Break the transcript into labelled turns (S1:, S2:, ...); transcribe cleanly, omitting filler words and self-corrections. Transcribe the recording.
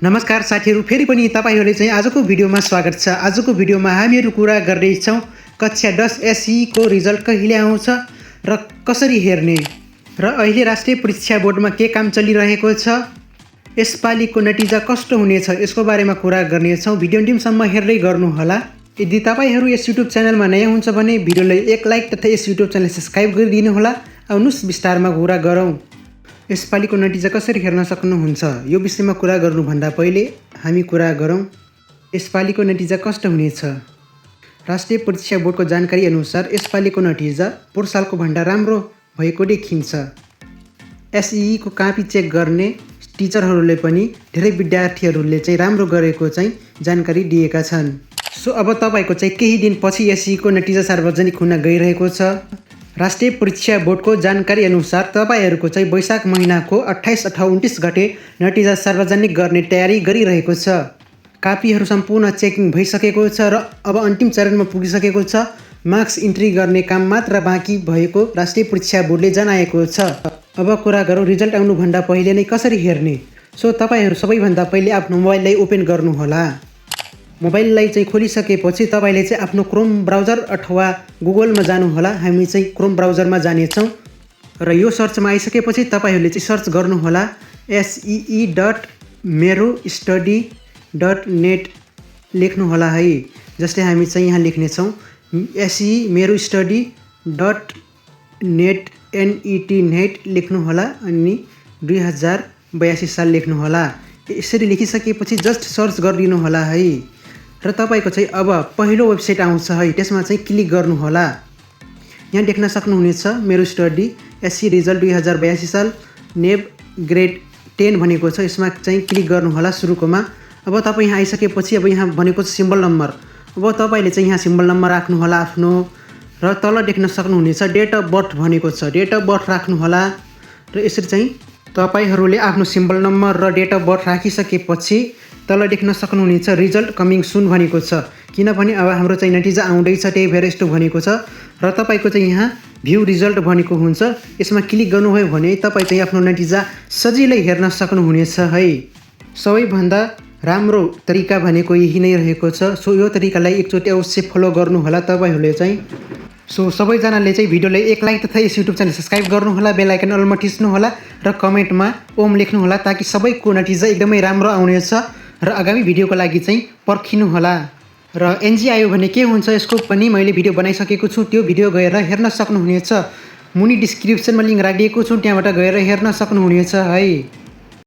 S1: नमस्कार साथीहरू, फेरि पनि तपाईहरुले चाहिँ आजको भिडियोमा स्वागत छ। आजको भिडियोमा हामीहरू कुरा गर्दैछौँ कक्षा 10 एसई को रिजल्ट कहिले आउँछ र कसरी हेर्ने र अहिले राष्ट्रिय परीक्षा बोर्डमा के काम चलिरहेको छ, यसपालिको नतिजा कस्तो हुनेछ यसको बारेमा कुरा गर्नेछौँ। भिडियो अन्तिमसम्म हेर्दै गर्नुहोला। यदि तपाईहरु यस युट्युब च्यानलमा नयाँ हुन्छ भने भिडियोलाई एक लाइक तथा यस युट्युब च्यानल सब्स्क्राइब गरिदिनु होला। आउनुस् विस्तारमा कुरा गरौँ। यसपालिको नतिजा कसरी हेर्न सक्नुहुन्छ यो विषयमा कुरा गर्नुभन्दा पहिले हामी कुरा गरौँ यसपालिको नतिजा कस्तो हुनेछ। राष्ट्रिय परीक्षा बोर्डको जानकारी अनुसार यसपालिको नतिजा पोहोर सालको भन्दा राम्रो भएको देखिन्छ। एसई को कापी चेक गर्ने टिचरहरूले पनि धेरै विद्यार्थीहरूले चाहिँ राम्रो गरेको चाहिँ जानकारी दिएका छन्। सो अब तपाईको चाहिँ केही दिनपछि एसई को नतिजा सार्वजनिक हुन गइरहेको छ। राष्ट्रिय परीक्षा बोर्डको जानकारी अनुसार तपाईहरुको चाहिँ वैशाख महिनाको 28, 29 गते नतिजा सार्वजनिक गर्ने तयारी गरिरहेको छ। कापीहरु सम्पूर्ण चेकिङ भइसकेको छ र अब अन्तिम चरणमा पुगिसकेको छ। मार्क्स इन्ट्री गर्ने काम मात्र बाँकी भएको राष्ट्रिय परीक्षा बोर्डले जनाएको छ। अब कुरा गरौँ रिजल्ट आउनु भन्दा पहिले नै कसरी हेर्ने। सो तपाईहरु सबैभन्दा पहिले आफ्नो मोबाइललाई ओपन गर्नु होला। मोबाइललाई चाहिँ खोलिसकेपछि तपाईले चाहिँ आफ्नो क्रोम ब्राउजर अथवा गुगलमा जानु होला। हामी चाहिँ क्रोम ब्राउजरमा जानेछौँ र यो सर्चमा आइसकेपछि तपाईहरुले चाहिँ सर्च गर्नु होला see.merustudy.net लेख्नु होला है। जस्तै हामी चाहिँ यहाँ लेख्ने छौँ see.merustudy.net net लेख्नु होला अनि 2082 साल लेख्नु होला। यसरी लेखिसकेपछि जस्ट सर्च गरिदिनु होला है र तपाईको चाहिँ अब पहिलो वेबसाइट आउँछ है, त्यसमा चाहिँ क्लिक गर्नु होला। यहाँ देख्न सक्नुहुनेछ मेरो स्टडी एससी रिजल्ट 2082 साल नेब ग्रेड 10 भनेको छ। यसमा चाहिँ क्लिक गर्नु होला सुरुकोमा। अब तपाईँ यहाँ आइसकेपछि अब यहाँ भनेको छ सिम्बल नम्बर। अब तपाईले चाहिँ यहाँ सिम्बल नम्बर राख्नु होला आफ्नो र तल देख्न सक्नुहुनेछ डेट अफ बर्थ भनेको छ, डेट अफ बर्थ राख्नु होला। र यसरी चाहिँ तपाईहरुले आफ्नो सिम्बल नम्बर र डेट अफ बर्थ राखिसकेपछि तल देख्न सक्नुहुनेछ रिजल्ट कमिङ सुन भनेको छ। किनभने अब हाम्रो चाहिँ नतिजा आउँदैछ, त्यही भएर यस्तो भनेको छ। र तपाईको चाहिँ यहाँ भ्यू रिजल्ट भनेको हुन्छ। यसमा क्लिक गर्नुभयो भने तपाई चाहिँ आफ्नो नतिजा सजिलै हेर्न सक्नुहुनेछ है। सबैभन्दा राम्रो तरिका भनेको यही नै रहेको छ। सो यो तरिकालाई एकचोटि अवश्य फलो गर्नु होला तपाईहरुले चाहिँ। सो सबैजनाले चाहिँ भिडियोलाई एक लाइक तथा यस युट्युब च्यानल सब्स्क्राइब गर्नु होला, बेल आइकन अलमा थिच्नु होला र कमेन्टमा ओम लेख्नु होला ताकि सबैको नतिजा एकदमै राम्रो आउनेछ र आगामी भिडियोको लागि चाहिँ पर्खिनु होला। र एनजी आयो भने के हुन्छ यसको पनि मैले भिडियो बनाइसकेको छु, त्यो भिडियो गएर हेर्न सक्नुहुनेछ। मुनि डिस्क्रिप्सनमा लिंक राखिदिएको छु, त्यहाँबाट गएर हेर्न सक्नुहुनेछ है।